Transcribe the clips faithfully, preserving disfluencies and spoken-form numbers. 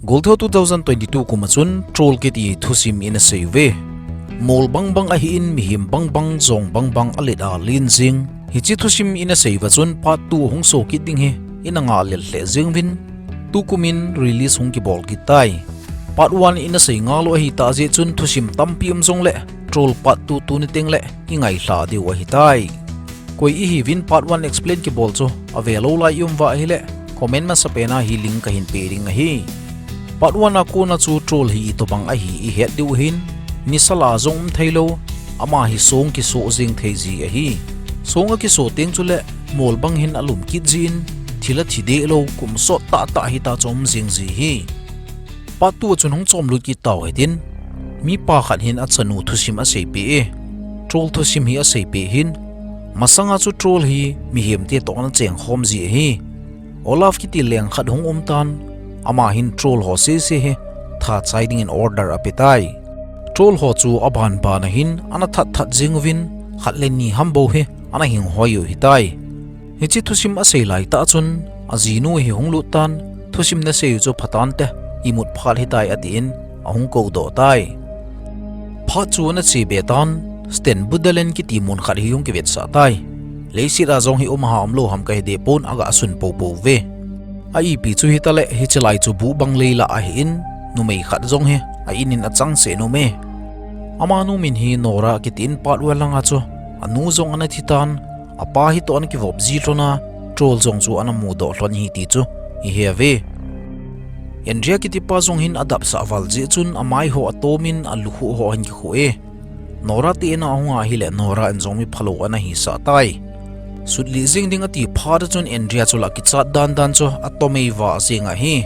Goltho two thousand twenty-two kum a chun troll kiti thusim ina sei uve. Mol bang bang ahin mihem bang bang jong bang bang alet a len jing. Hiche thusim ina sei uva chun part two hung so kit ding hi ina ngah lel lheh jeng uvin, tukum in release hung kibol kit tai. Part one ina sei ngal u ahi tah jeh chun thusim tampi um jongle troll part two tuni teng le i ngailha diu ahi tai. Koi ihiuvin part one explain kibol chu ave lou lai i um uva ahile comment masapen a hi link kahin pe ding ahi. Part one a kona chu troll hi itobang ahi i het diu ahin, nisa la jong um thei lou, ama hi song kiso jeng thei ji ahi. Song akiso teng chule mol bang hin alum kit jin, thil athi deh lou, kum sot tah tah hita chu um jeng ji ahi. Part two a chun hung chom lut kit tau hitin, mipa khat hin achanu thusim aseipeh e. Troll thusim hi aseipeh hin, masanga chu troll hi mihemte toh ana chengkhom ji ahi. Olaf kiti leng khat hung um tan, ama hin troll ho sese hi tha chai dingin order ape tai. Troll ho chu aban ban a hin ana that that jeng uvin, khat le ni ham bou hi ana hing hoi u hitai. Hiche thusim asei lai tah chun ajinu hi hung lut tan, thusim nasei u chu pha tante, imut phat hitai atin ahung koudoh tai. Phat chu ana che be tan, Stenbudalen kiti mun khat hi hung kivetsah tai. Leiset a jong hi um ham lou ham kahe deh pon, aga sun popo uve. A ipi chu hitale, hiche lai chu buh bang lei lah ahin, numei khat jong hi a in in achang seh in aume. Amanu min hi Nora kitin part one langa chu anu jong ana thi tan, apa hitoh ana kivop ji lhon a, troll jong chu ana mudoh lhon hi ti chu i he uve. Andrea kitipa jong hin adapsah val jeh chun amai ho atom in alukhuh ho ahin kikhuh e. Nora te in a ahung ahile Nora in jong mi phalou ana hisah tai. Sutlih jeng ding ati phat a chun Andrea chu la kichat dan dan chu atomei vah jeng ahi.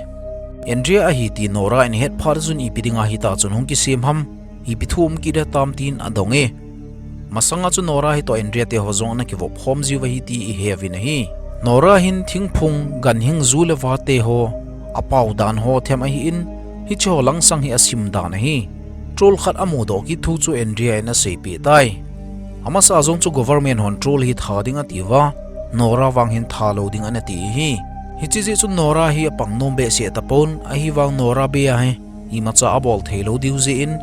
Andrea ahi ti Nora in ahet phat a chun ipi dinga hita chun hung kisem ham, ipi thu um kit ahitam tin adong e. Masanga chu Nora hitoh Andrea te ho jong ana kivop khom jiu ahi ti i he uvin ahi. Nora hin thingphung, ganhing, ju le va te ho apao dan ho them ahin, hiche ho langsang hi asim dan ahi. Troll khat amudoh kit thu chu Andrea in aseipeh tai. Amasa jong chu government hon troll hi tha ding ati uva, Nora vang hin tha lou ding ana ti ahi. Hiche jeh chun Nora hi apang nom behseh tapon, ahivang Nora bei a hi imacha abol thei lou diu jeh in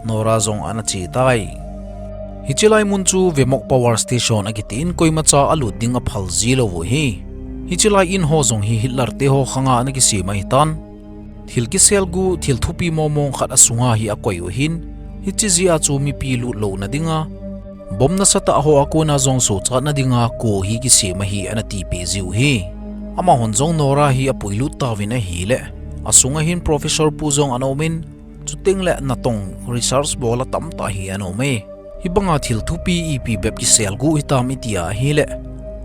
Nora jong ana che tai. Hiche lai mun chu Vemok Power Station akitin, koimacha alut ding aphal ji lou u ahi. Hiche lai in ho jong hi Hitler te ho khanga ana kisem ahitan. Thil kiselguh, thil thupi mong mong khat asunga hi akoi u ahin, hiche jeh a chu mipi lut louna dinga, bomb nasatah ho a kona jong sochatna dinga kho hi kisem ahi ana tipeh jiu ahi. Amahon jong Nora hi apuilut tauvin ahile, asunga hin professor pu jong ana um in, chuteng le natong research bol a tamtah hi ana um e. Hibanga thil thupi ipi bep kiselguh hitam iti ahile,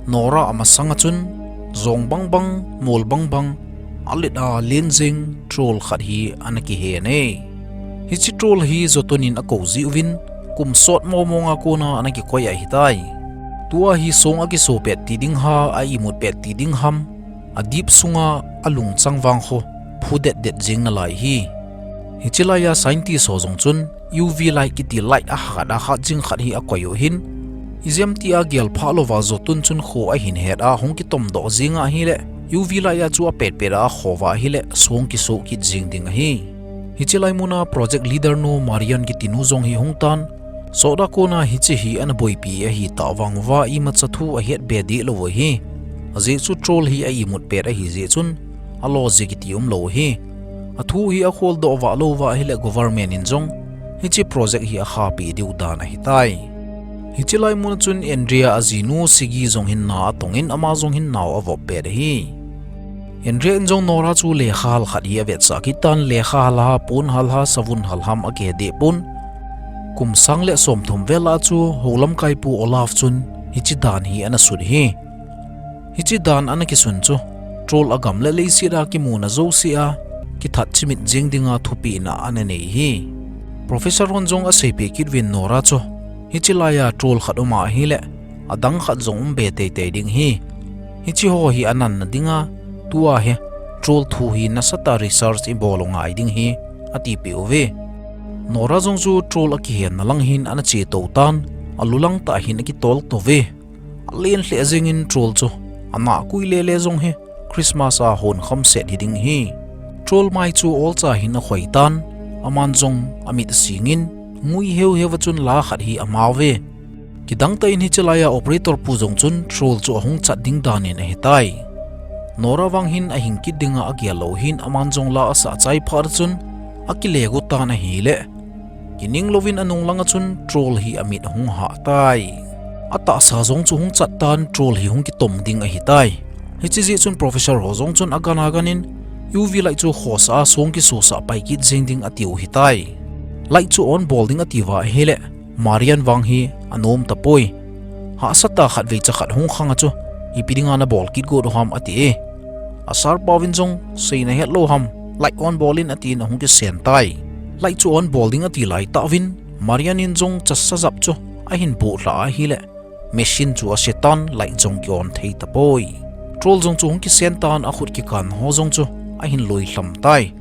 Nora amasanga chun jong bang bang, mol bang bang, alet a len jeng troll khat hi ana kihen e. Hiche troll hi Jotun in akou jiuvin, kum sot mong mong a kona ana kikoi ahitai. Tua hi song akiso pet ti ding ham, a imut pet ti ding ham, adip sunga alungchang vang ho phu det det jeng nalai ahi. Hiche lai a scientist ho jong chun U V light kiti light ahat ahat jing khat hi akoi u ahin, ijemtia gel phah louva Jotun chun kho ahin het a hung kitomdoh jeng ahile, U V light a chu apet pet a akho uva ahile song kiso kit jeng ding ahi. Hiche lai muna project leader nu Marion kiti nu jong hi hung tan, sot a kona hiche hi ana boipi ahi tah vang uva imacha thu ahet be deh lou u ahi. Ajeh chu troll hi a imut pet ahi jeh chun, alogic kiti um lou u ahi. Athu hi akholdoh vah lou uva ahile government in jong hiche project hi akhahpeh diu dan ahitai. Hiche lai muna chun Andrea ajinu Sigi jong hin na atong in, ama jong hin nao avop pet ahi. Andrea in jong Nora chu lekha hal khat hi avetsah kit tan, lekha hal ham, pon hal ham, savun hal ham akihe deh pon. Kum sang le somthum vel a chu houlamkai pu Olaf chun hiche dan hi ana sun ahi. Hiche dan ana kisun chu, troll a gam le leiset a kimuna jouse a kithat chimit jeng dinga thupehna ana nei ahi. Professor hon jong aseipeh kit uvin Nora chu, hiche lai a troll khat um ahile, adang khat jong um be teitei ding ahi. Hiche ho hi ananna dinga, tua hi troll thu hi nasatah research ibol u ngai ding ahi, atipeh uve. Nora jong chu troll akihenna lang hin ana che tou tan, alu lang tah hin akitol tou ve. Alen lheh jengin troll chu, ana kui lele jong hi Christmas a hon kham set hiding ahi. Troll mai chu olcha hin akhoi tan, aman jong amit asingin, ngui heu heu a chun la khat hi amau ve. Kidang tah in hiche laiya operator pu jong chun Troll chu ahung chat ding dan in ahitai. Nora vang hin ahing kit dinga agel lou hin aman jong la asah chai phat a chun akile got tan ahile, kining louvin anung langa chun Troll hi amit ahung hah tai. Atahsa jong chu hung chat tan Troll hi hung kitom ding ahitai. Hiche jeh chun professor ho jong chun agan agan in U V light chu khosa a song kisosah pai kit jeng ding atiu hitai. Light chu on bol ding ati uva ahile, Marian vang hi anom tapoi. Hahsa tah khatvei cha khat hung khang a chu, ipi dinga nabol kit got u ham ati e. A sir pa vin jong, seina het lou ham, light on bol in atin ahung kisen tai. Light chu on bol ding ati lai tah uvin, Marian in jong chasa jap chu ahin buh lha ahile, machine chu ase tan light jong ki on thei tapoi. Troll jong chu hung kisen tan akhut kikan ho jong chu ahin lui lham tai.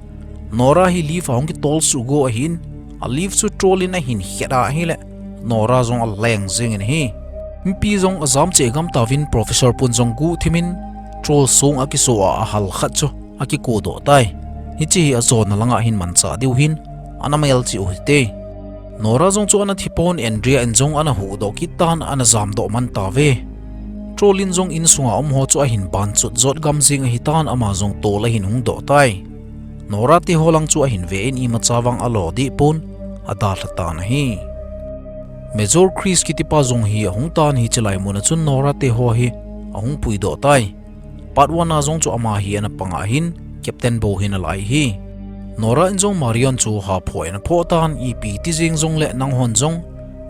Nora hi lift a hung kitol suh go ahin, a lift chu Troll in ahin khet ahile, Nora jong aleng jeng in ahi. Mipi jong ajam cheh gam tauvin professor pun jong guhthim in Troll song a kiso a ahal khat chu akiko doh tai. Hiche hi ajona langa hin manchah diu hin ana mel cheh u hite. Nora jong chu ana thi pon Andrea in jong ana huh doh kit tan ana jam doh man tauve. Troll in jong insunga um ho chu ahin ban chut jot gam jeng ahi tan ama jong tol ahin hung doh tai. Nora te ho lang chu ahin ve in imacha vang alo deh pon adalha tan ahi. Major Chris kitipa jong hi ahung tan hiche lai mun a chun Nora te ho hi ahung pui doh tai. Part one a jong chu ama hi ana pang ahin, Captain bou hin alai hi. Nora in jong Marion chu haphoh in aphoh tan, ipi ti jeng jongle nanghon jong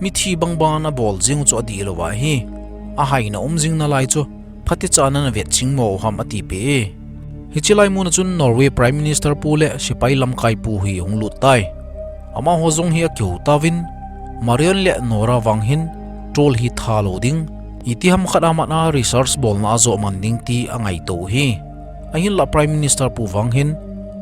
mithi bang bang nabol jeng u chu adih lou ahi. Ahaina um jing nalai chu, phatecha nana vet chingmo u ham ati peh e. Hiche lai mun a chun Norway Prime Minister pu le sepai lamkai pu hi hung lut tai. Amaho jong hi akihou tauvin, Marion le Nora vang hin Troll hi tha lou ding, iti ham khat a man a research bolna a joh man ding ti angaito u hi. Ahinlah Prime Minister pu vang hin,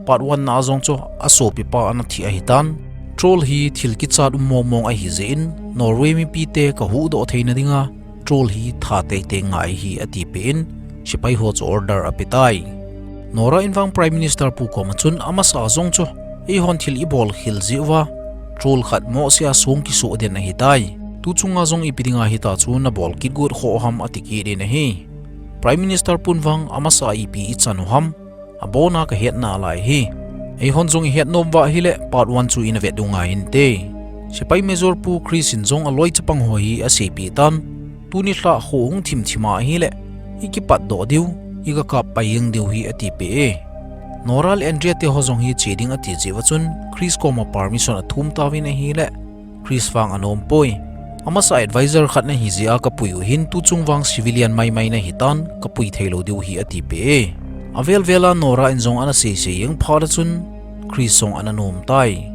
part one na a jong chu asopipa ana thi ahitan, Troll hi thil kichat um mong mong ahi jeh in, Norway mipite kahuhdoh theina dinga, Troll hi tha teitei ngai hi ati peh in, sepai ho chu order ape tai. Nora in vang Prime Minister pu koma chun amasa a jong chu, eihon thil ibol khel jeh uva, Troll khat mohseh a song kisoh den ahitai. Tu chunga jong ipi dinga hitia chu nabol kit got khoh ham ati kit in ahi. Prime Minister pun vang amasa a ipi ichan u ham, abona kahetna lai hi. Eihon jong ihet nom uva ahile part one chu ina vet u ngai inte. Sepai Major pu Chris in jong aloi chapang ho hi aseipeh tan. Tuni lhah kho hung thim thim a ahile, ikipatdoh diu, iga kap pai jeng diu hi ati peh e. Nora le Andrea te ho jong hi che ding ati jeh uva chun Chris koma permission athum tauvin ahile, Chris vang anom poi. Amasa advisor khat nahi jeh a kapui u hin tu chung vang civilian maimai nahitan kapui thei lou diu hi ati peh e. Avel vel a Nora in jong ana seisei jeng phat a chun Chris jong ana nom tai.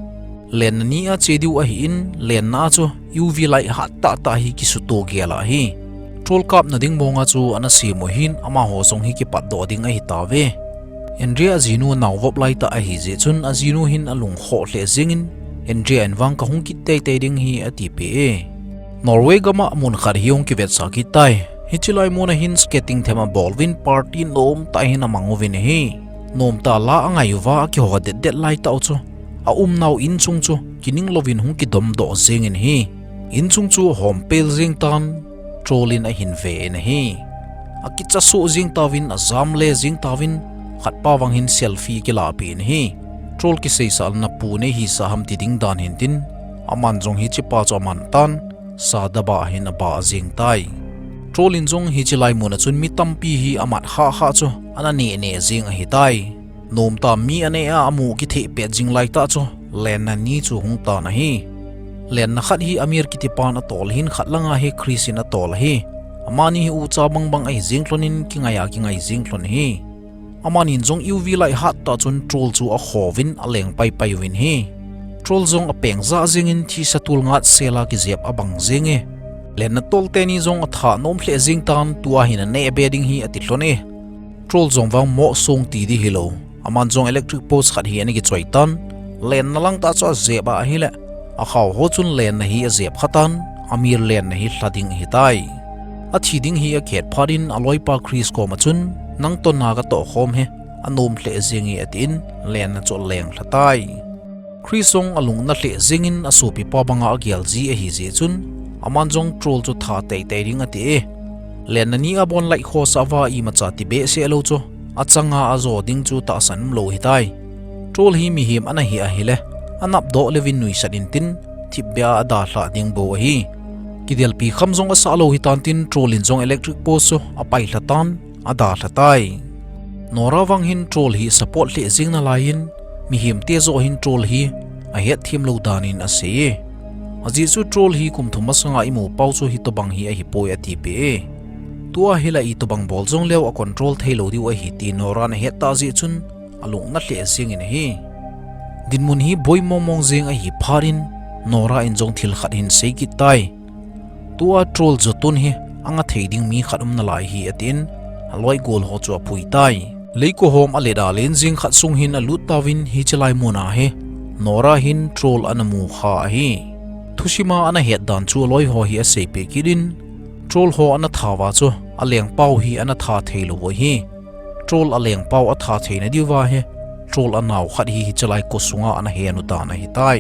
Lenna ni a che diu ahin, lenna a chu U V light hat tah tah hi kisuto gel ahi. Troll kapna ding mong a chu ana sem u hin amaho jong hi kipatdoh ding ahi tauve. Andrea ajinu naovop lai tah ahi jeh chun ajinu hin alungkhoh lheh jeng in, Andrea in vang kahung kit teitei ding hi ati peh e. Norway gam a mun khat hi hung kivetsah kit tai. Hiche lai mun a hin skating them abol uvin party nomtah hin amang uvin ahi. Nomtah la angai uva akiho det det lai tah u chu, aumnau in chung chu kining louvin hung kidomdoh jeng in ahi. In chung chu ahom pel jeng tan, Troll in ahin ve in ahi. Akicha soh jeng tauvin, ajam le jeng tauvin, khatpa vang hin selfie akilahpeh in ahi. Troll kiseisah le napu neihisah ham ti ding dan hin tin, aman jong hichepa chu aman tan, sa daba hin abah jeng tai. Troll in jong hiche lai mun a chun mi tampi hi amat hah hah chu ana neh neh jeng ahitai. Nomtah mi aneh a amu kitheh pet jing lai tah chu, lenna ni chu hung tan ahi. Lenna khat hi Amir kitipan atol hin khat langa hi Chris in atol ahi. Amani hi ucha bang bang ahi jeng lhon in kingai a kingai jeng lhon ahi. Amanin jong U V light hat tah chun Troll chu akhouvin aleng paipai uvin ahi. Troll jong apeng jah jeng in thisa tol ngat sel a kijep abang jeng e. Lenna tol teni jong athah nom lheh jeng tan tua hin aneh be ding hi ati lhon e. Troll jong vang moh song ti di hilou. Aman jong electric post khat hi ana kichoi tan. Lenna lang tah chu ajep a ahile, akhao ho chun lenna hi ajep kha tan, Amir lenna hi lha ding ahitai. Athi ding hi akhet phat in aloipa Chris koma chun, nang tonna katoh khom e. anom lheh jenge atin, Lenna chu aleng lha tai. Chris jong alungna lheh jengin asopipa banga agel ji ahi jeh chun, aman jong Troll chu tha teitei ding ati e. Lenna ni a bon light khosa va imacha ti behseh lou chu, achanga ajo ding chu tahsan umlou hitai. Troll hi mihem ana hi ahile, anapdoh leuvin nuisat intin, thipbeh a adalhah ding bou ahi. Kidelpi kham jong asah lou hitan tin Troll in jong electric post chu apailha tan, adalha tai. Nora vang hin Troll hi support lheh jeng nalaiyin, mihemte joh hin Troll hi ahetthem lou danin asei e. Ajeh chu Troll hi kum thum masanga imu pau chu hitobang hi ahipoi atipeh e. Tua hila itobang bol jongleu acontrol theilou diu ahi ti Nora'n ahet tah jeh chun, alungna lheh jengin ahi. Dinmun hi boi mongmong jeng ahi phat in, Nora in jong thil khat hin sei kit tai. Tua Troll Jotun hi anga thei ding mi khat um nalai hi atin, aloi gol ho chu apui tai. Leikohom alet a len jeng khat sung hin alut tauvin hiche lai muna hi Nora hin Troll ana mukha ahi. Thusima ana het dan chu aloi ho hi aseipeh kit in, Troll ho ana tha uva chu alengpau hi ana tha theilou u ahi. Troll alengpau atha theina diuva hi, Troll anao khat hi hiche lai kho sunga ana henu tan ahitai.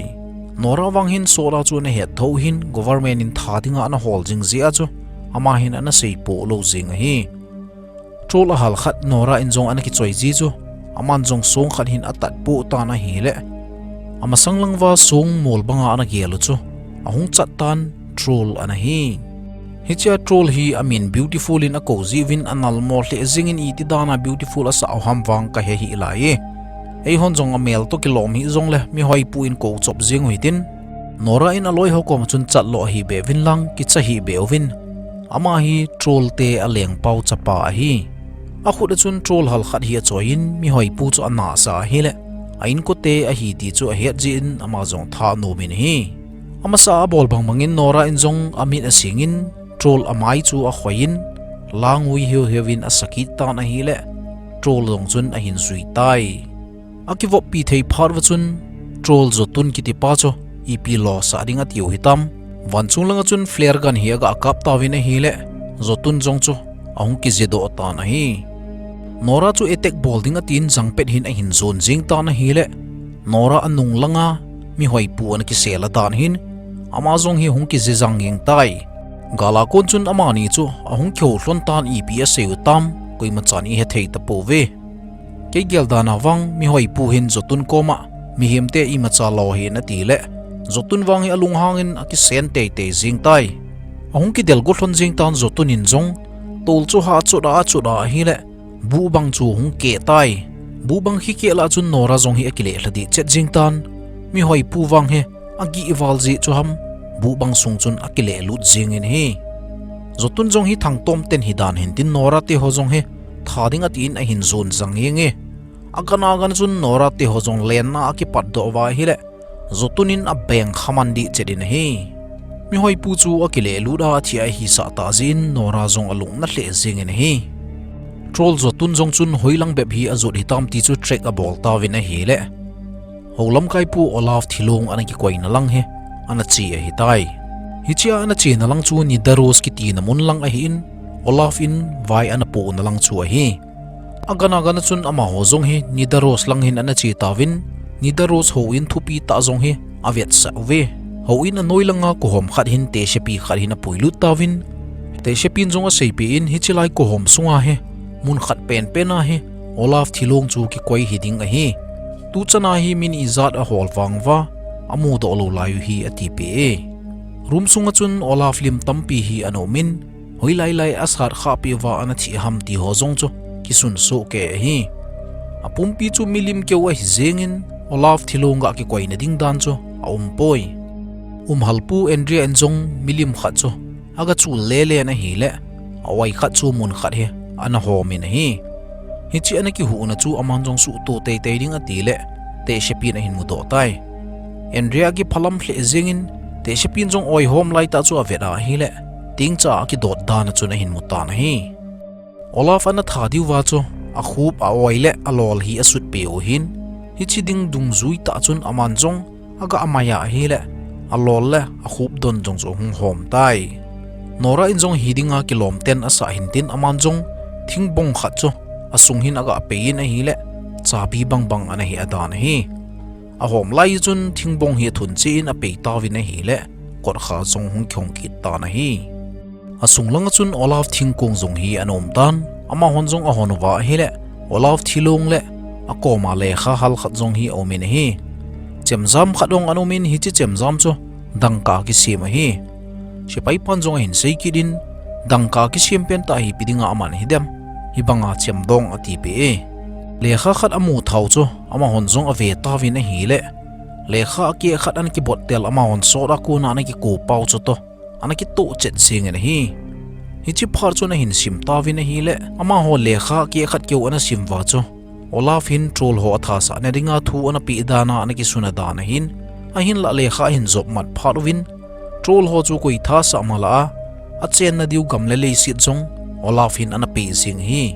Nora vang hin sot a chu ana het thou hin government in tha dinga ana hol jing jeh a chu, ama hin ana seipoh lou jeng ahi. Troll ahal khat Nora in jong ana kichoi ji chu, aman jong song khat hin atatpoh tan ahile, amasang lang uva song mol banga ana gel u chu, ahung chat tan Troll ana hi. Hichea Troll hi amin Beautiful in akou jeh uvin anal mo lheh jengin iti dana Beautiful asah u ham vang kahe hih lai e. Eihon jong amel toh kilom hih jongle mihoipu in kou chop jeng u hitin, Nora in aloi ho koma chun chat lo ahi beh uvin lang kicha hih beh uvin. Ama hi Troll te alengpau chapa ahi. Akhut a chun Troll hal khat hi achoi in mihoipu chu anasa ahile, a inkote ahi ti chu ahet jeh in ama jong tha anomin ahi. Amasa a abol bangbangin Nora in jong amit asingin Troll amai chu akhoiyin, langui heu heuvin asa kit tan ahile, Troll jong chun ahin jui tai. Akivoppi thei phat uva chun, Troll Jotun kitipa chu ipi losah ding atiu hitam. Vanchung langa chun flare gun hi aga kap tauvin ahile, Jotun jong chu ahung kije doh tan ahi. Nora chu attack bol ding atin jangpet hin ahin jon jeng tan ahile, Nora anung langa mihoipu ana kisel a dan hin, ama jong hi hung kije jang jeng tai. Gal a kon chun amani chu ahung kihou lhon tan ipi asei u tam, koimachan ihe thei tapouve. Kei gel dana vang mihoipu hin Jotun koma mihemte imacha lo hih in atile, Jotun vang hi alunghangin akisen teitei jeng tai. Ahung kidelgo lhon jeng tan Jotun in jong tol chu ha chot a achot a ahile, buh bang chu hung keh tai. Buh bang hi keh lah chun Nora jong hi akile lha dih chet jeng tan. Mihoipu vang hi agih val jeh chu ham, buh bang sung chun akile lut jengin ahi. Jotun jong hi thangtom ten hi dan hin tin Nora te ho jong hi tha ding atin ahin jon jang jenge. Agan agan chun Nora te ho jong lenna akipat doh uva ahile, Jotun in abeng khaman dih chet in ahi. Mihoipu chu akile lut a athi ahisah tah jeh in Nora jong alungna lheh jengin ahi. Troll Jotun jong chun hoilang bep hi ajot hitam ti chu track abol tauvin ahile, hou lamkaipu Olaf thilong ana kikoina lang hi ana che ahitai. Hichea ana chena lang chu Nidaros kitina mun lang ahin, Olaf in vai ana pohna lang chu ahi. Agan agan chun amaho jong hi Nidaros lang hin ana che tauvin, Nidaros houin thupi tah jong hi avetsah uve. Houin anoi langa kohom khat hin tehsepi khat hin apuilut tauvin, tehsepin jong aseipeh in hiche lai kohom sunga hi mun khat penpen a hi Olaf thilong chu kikoi hiding ahi. Tuchana hi min ijat ahol vang uva amudoh lou lai u hi atipeh e. Room sunga chun Olaf lim tampi hi ana umin, hoilai lai asat khahpeh uva ana thi ham ti ho jong chu kisunsoh kei ahi. Apumpi chu milim keu ahi jengin Olaf thilong ga kikoina ding dan chu aumpoi. Umhalpu Andrea in jong milim khat chu aga chul lele in ahile, a-oi khat chu mun khat hi ana homin ahi. Hiche ana kihuhna chu aman jong suhto teitei ding atile, tehsepin ahin mudoh tai. Andrea kiphalam lheh jengin, tehsepin jong oi hom laitah chu avet a ahile, tingcha akidot dan a chun ahin mutan ahi. Olaf ana tha diuva chu akhup, a-oi le alol hi asutpeh u ahin, hiche ding dungjui tah chun aman jong aga mai a ahile, alol le akhup don jong chu ahung hom tai. Nora in jong hi dinga kilom ten asah hin tin aman jong thingbong khat chu asung hin aga pei in ahile, chabi bangbang ana hi adan ahi. Ahom lai chun thingbong hi athun cheh in apei tauvin ahile, kotkha jong hung kihong kit tan ahi. Asung langa chun Olaf thingkong jong hi ana um tan, amahon jong ahon uva ahile, Olaf thilong le akoma lekha hal khat jong hi aum in ahi. Chemjam khat jong ana um in, hiche chemjam chu dangka kisem ahi. Sepai pan jong ahin sei kit in, dangka kisem pen tah hi ipi dinga aman hidem, hibanga chemdong atipeh e. Lekha khat amu thau chu amahon jong ave tauvin ahile, lekha akeh khat ana kibot tel amahon sot a kona ana kiko pau chu toh ana kitoh chet jeng in ahi. Hiche phat chun ahin sim tauvin ahile, amaho lekha akeh khat keu ana sim uva chu Olaf hin troll ho athasah na dinga thu ana peh dan a ana kisun adan ahin, ahinlah lekha ahin jop mat phat uvin, troll ho chu koi thasah mala a, achenna diu gam le leiset jong Olaf hin ana peh jeng ahi.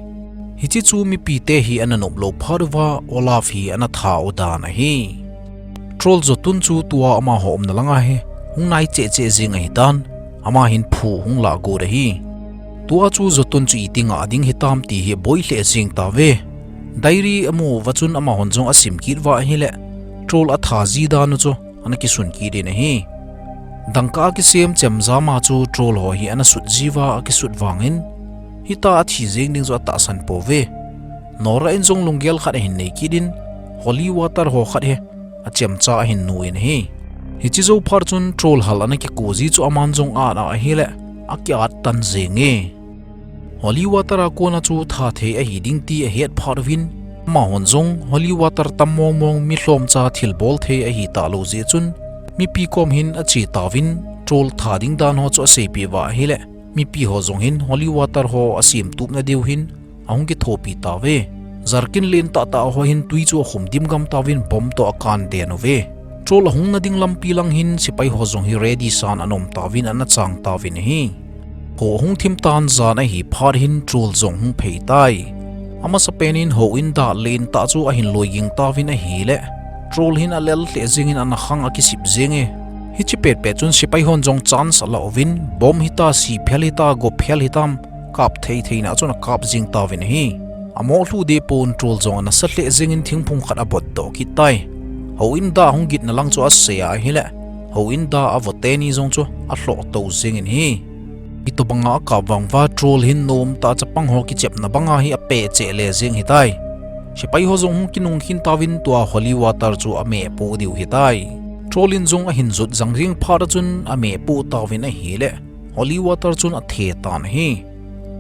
Hiche chu mipite hi ana nop lou phat uva Olaf hi ana tha u dan ahi. Troll Jotun chu tua amaho umna langa hi hung nai cheh cheh jeng ahitan, ama hin phu hung lah got ahi. Tua chu Jotun chu iti ngah ding hitam ti hi aboi lheh jeng tauve. Diary amu uva chun amahon jong asim kit uva ahile, troll atha ji dan u chu ana kisun kit in ahi. Dangka a kisem chemjam a chu troll ho hi ana sut ji uva akisut vangin, hitia athi jeng ding chu atahsan pouve. Nora in jong lunggel khat ahin nei kit in, holy water ho khat hi achemcha ahin nu in ahi. Hiche jou phat chun troll hal ana kiko ji chu aman jong ana ahile, akiat tan jeng e. Holy water a kona chu tha thei ahi ding ti ahet phat uvin, amahon jong holy water tam mong mong mi lhomcha thilbol thei ahi talou jeh chun, mipi kom hin ache tauvin, troll tha ding dan ho chu aseipeh uva ahile, mipi ho jong hin holy water ho asem tupna diu hin ahung kithopi tauve. Jerrycan len tahtah ho hin twi chu akhum dimgam tauvin bomb toh akan den uve. Troll ahung na ding lampi lang hin sepai ho jong hi ready san ana um tauvin ana chang tauvin ahi. Kho ahung thim tan jan ahi phat hin troll jong hung phei tai. Amasapen in houin dah len tah chu ahin loi ging tauvin ahile, troll hin alel lheh jeng in ana khang akisip jeng e. Hiche petpet chun sepai hon jong chance ala uvin, bomb hita, siphel hita, gophel hitam, kap thei theina chun akap jeng tauvin ahi. Amoh lhu deh pon troll jong anasa lheh jeng in thingphung khat abot doh kit tai. Houin dah hung gitna lang chu asei a ahile, houin dah avo teni jong chu alhoh tou jeng in ahi. Itobanga akap vang uva troll hin nomtah chapang ho kichepna banga hi apeh cheh le jeng hitai. Sepai ho jong hung kinung khin tauvin tua holy water chu ameh poh diu hitai. Troll in jong ahin jot jang jeng phat a chun ameh poh tauvin ahile, holy water chun athe tan ahi.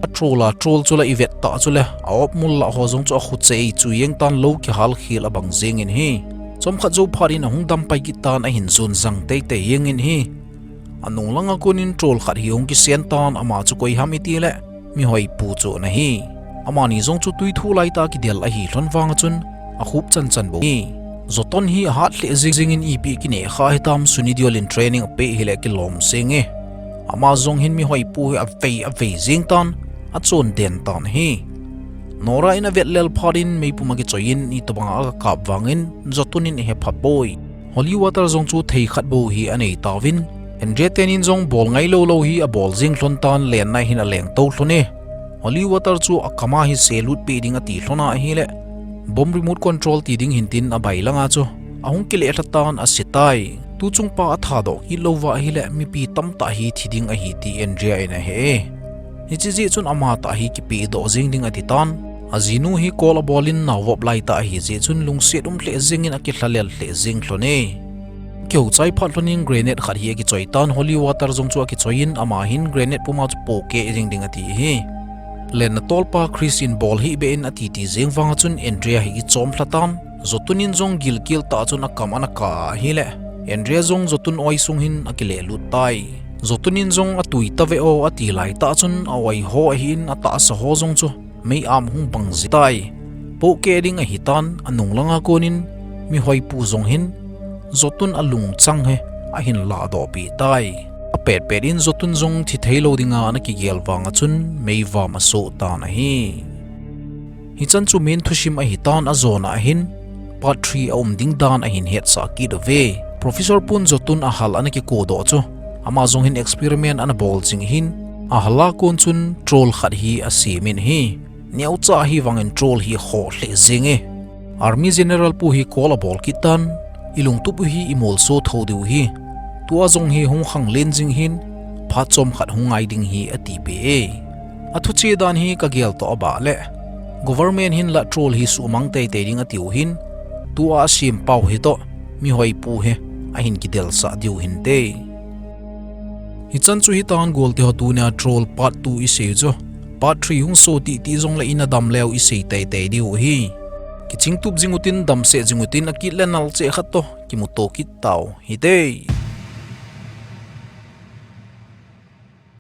A troll a troll chu la ivet tah chule, a-op mul lah ho jong chu akhu chei chu jeng tan, lou kihal khel abang jeng in ahi. Chomkhat jou phat in ahung dam pai kit tan, ahin jon jang teitei jeng in ahi. Anung langa kon in troll khat hi hung kisen tan, ama chu koi ham itile, Mihoipu chu ana hi. Amani jong chu twi thuh laitah kidel ahi lhon vang a chun, akhup chanchan bou ahi. Joton hi ahat lheh jeng jeng in ipi kineh kha hitam, Suni Deol in training apeh hile kilom jeng e. Ama jong hin Mihoipu hi avei avei jeng tan, achon den tan ahi. Nora in avet lel phat in meipum akichoi in, itobanga aga kap vang in Jotun in ahe pha poi. Holy water jong chu thei khat bou hi anei tauvin, Andrea teni in jong bol ngai lou lou hi abol jeng lhon tan, lenna hin aleng tou lhon e. Holy water chu akam a hi selut peh ding ati lhon a ahile, bomb remote control ti ding hin tin abai langa chu ahung kile lha tan, ase tai. Tuchung pa athadoh kit lou va ahile, mipi tamtah hi thi ding ahi ti Andrea in ahe e. Hiche jeh chun amatah hi kipehdoh jeng ding ati tan. Ajinu hi call abol in, naovop laitah ahi jeh chun lungset um lheh jeng in akilhalel lheh jeng lhon e. Kihou chai phat lhon in grenade khat hi akichoi tan, holy water jong chu akichoi in, ama hin grenade puma chu pohkeh jeng ding ati ahi. Lenna tolpa Chris in bol hih beh in ati ti jeng vang a chun Andrea hi kichom lha tan. Jotun in jong gilkel tah chun akam ana kah a ahile, Andrea jong Jotun oi sung hin akile lut tai. Jotun in jong atui tave o ati laitah chun a-oi ho ahin atahsa ho jong chu mei-am hung bang jeng tai. Pohkeh ding ahi tan, anung langa kon in Mihoipu jong hin Jotun alungchang hi ahin lahdoh peh tai. Apetpet in Jotun jong thi thei lou dinga ana kigel vang a chun meivam asoh tan ahi. Hichan chu main thusim ahi tan, ajona ahin part three aum ding dan ahin hetsah kit uve. Professor pun Jotun ahal ana kikodoh chu, ama jong hin experiment ana bol jing ahin, ahal a kon chun troll khat hi asem in ahi. Neocha hivang in troll hi akhoh lheh jeng e. Army General pu hi call abol kit tan, ilungtup u hi imolso tho diu hi. Tua jong hi hung khanglen jing hin, phat chomkhat hung ngai ding hi ati peh e. Athu che dan hi kagel toh abah le, Government hin latrol hi suhmang teitei ding atiu hin, tua asem pau hitoh, mihoi pu hi ahin kidelsah diu hinte. Hichan chu hitan golte ho, tunia troll part two isei u chu. Part three hung so titi jongle ina dam leu isei teitei diu ahi. Kichingtup jing utin, damsel jing utin, akit le nal cheh khat toh kimuto kit tau hite.